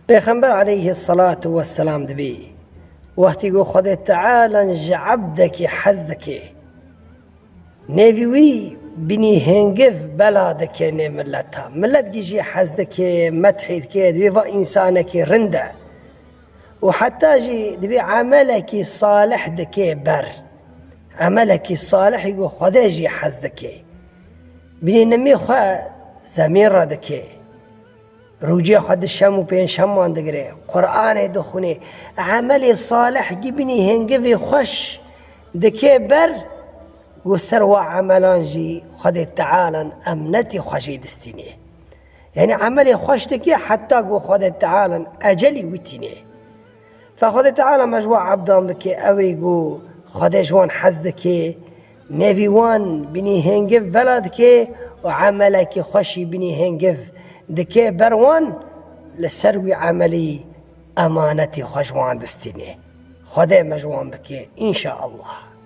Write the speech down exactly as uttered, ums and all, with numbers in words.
Pêxember aleyhî selatu wesselam dibî, wextî ku Xwedê Teala ji ebdekî hez dike, nêvî wî binî hêngiv bela dike nê mileta. Milet gî jî hez dike, methî dike, dibî va însanekî rind e. Û heta jî dibî emelekî salih dike ber. Emelekî salihî ku Xwedê jî hez dike. Binî nimî xwe zemîn re dike. Rûcê xwe di şem û pênc şeman digire. Qur'anê dixwîne. Emelê salih gî binî hêngivê xweş dike ber, ku ser wa emelan jî Xwedê Tealan emnetî xwe jê distîne. Yanî emelê xweş dike heta ku Xwedê Tealan ecelî wî tîne. Fe Xwedê Teala me ji wa ebdan bike, ew ê ku Xwedê ji wan hez dike, nêvî wan binî hêngiv bela dike û emelekî xweşî binî hêngiv dike ber wan, li ser wî emelî emanetî xwe ji wan distîne. Xwedê me ji wan bike, înşaallah.